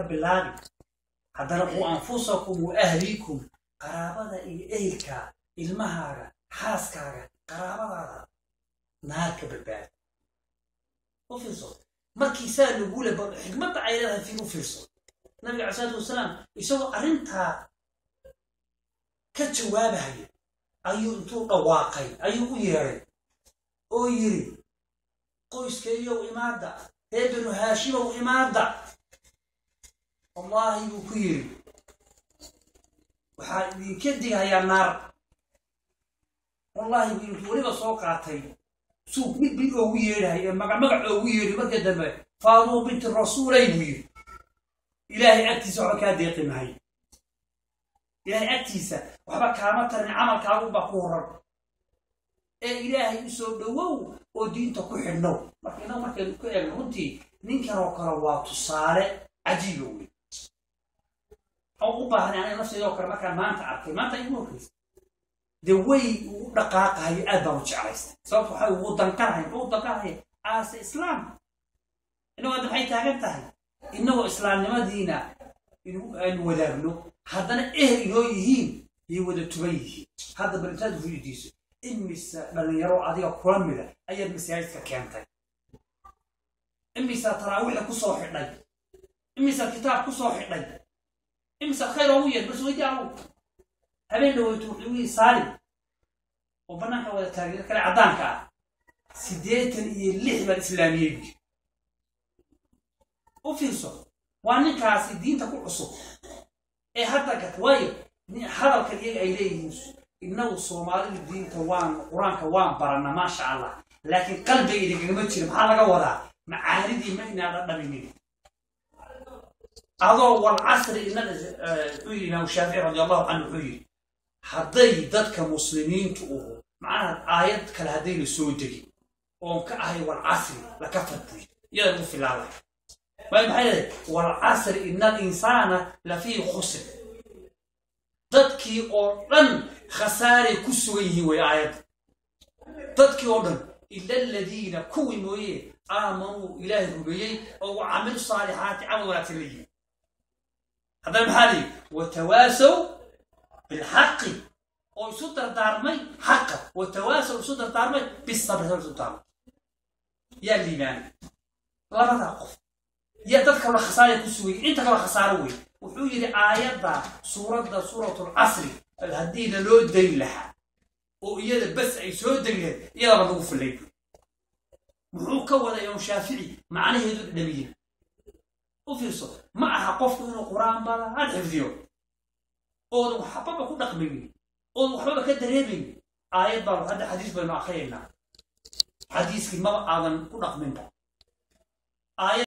Bilaabi haddana quu anfusakum wa ahliikum, qaraabada iyo ehelka, ilmahaaga, xaaskaaga, qaraabadaada naar ka badbaadi. U fiirso markii saa lagu le xikmadda ay leedahay, fiir, u fiirso nabiga calai salatu wasalaam isagoo arrintaa ka jawaabahaya ayuu intuu dhawaaqay ayuu u yeedhay oo yiri: "Qoyskeeyow imaada, reer Banu Haashimow imaada." Wallaahi, buu ku yiri, "waxaa idinka digahayaa naar." Wallaahi buu intuu weliba soo qaatay suuq mid mid oogu yeedhahay ee magac oogu yeedhay. Markii dambe "Faaduma binti rasuulay," buu yiri, "Ilaahay agtiisa waxba kaa deeqi mahay, Ilaahay agtiisa waxba kaama tarin, camalkaagunbaa ku horan ee Ilaahay u soo dhowow oo diinta ku xidhnow." Marka innagu markaynu ku eegno, runtii ninkan oo kale waa tusaale cajiiba wey oo u baahnay. Aniga nafteyda oo kale markaan maanta arkay, maanta igu horreysa, dee way uu dhaqaaqahayo aad baan u jeclaystay. Sababta waxay ugu danqanahay, muxuu u danqanahaya aase islaam? Innagoo hadda maxay taagan tahay? Innagoo islaamnimadiina aynu wadaagno, haddana ehel inoo yihiin iyo wada tuban yihiin. Hadda bal intaad weydiiso imisa dhalinyaro adiga kula mida ayaad masaajidka keentay, imisaa taraawiixda ku soo xidhay, imisaa kitaab ku soo xidhay, imisaad khayr oogu yeed, bas weydii. Anugu habeen dhaweyto wuxuu igu yidhi Saalim oo bannaanka wada taagay kale caddaanka ah, 86 baan islaamiyey buyi. U fiirso, waa ninkaasi diinta ku cusub ee hadda gata. Waayo, hadalkan iyaga ay leeyihiin, innagu Soomaalidu diinta waan, Qur-aanka waan baranna, maasha Allah, laakiin qalbiga idinkagama jira. Maxaa laga wadaa? Macaanidii ma inaada dhaminin adoo walcasri inaga. Wuxuu yidhi Imaamu Shaafici radi Allahu canhu, wuxuu yidhi: "Hadday dadka muslimiintu uhu macnaha aayad kale haddayna soo degin oon ka ahay walcasri laka fad," buu yidhi, "iyada lagu filaabay." Waayo, maxay leedahay? Walcasri ina alinsaana lafii khusr. Dadkii oo dhan khasaaray ku sugan yihiin way aayadda, dadkii oo dhan, ila aladiina, kuwii mooye, aamanuu, Ilaahay rumeeyey, oo wa camilu saalixaati, camal wanaagsan la yimi. Haddana maxaa la yidhi? Watawaasow bilxaqi, oo isu dardaarmay xaqa, watawaasow, isu dardaarmay, bisabri, isu dardaarmay. Yaa liibaanay? Labadaa qof. Yaa dad kaloo khasaaraya ku sugay? Inta kaloo khasaaro wey. Wuxuu yidhi aayadda suuradda suuratulcasri bal haddii laloo dayn lahaa oo iyada bas ay soo degi lahayd, iyadaba lagu filay. Muxuu ka wada Imaam Shaafici? Macnaheedu dhadhamiye. U fiirso, ma aha qofku inuu Qur-aan badan xifdiyo oodan waxbaba ku dhaqmaynin, oodan waxbaba ka dareemaynin. Aayad baa hadda, xadiis baynu akriyaynaa, xadiiskii maba aadan ku dhaqminba aayad.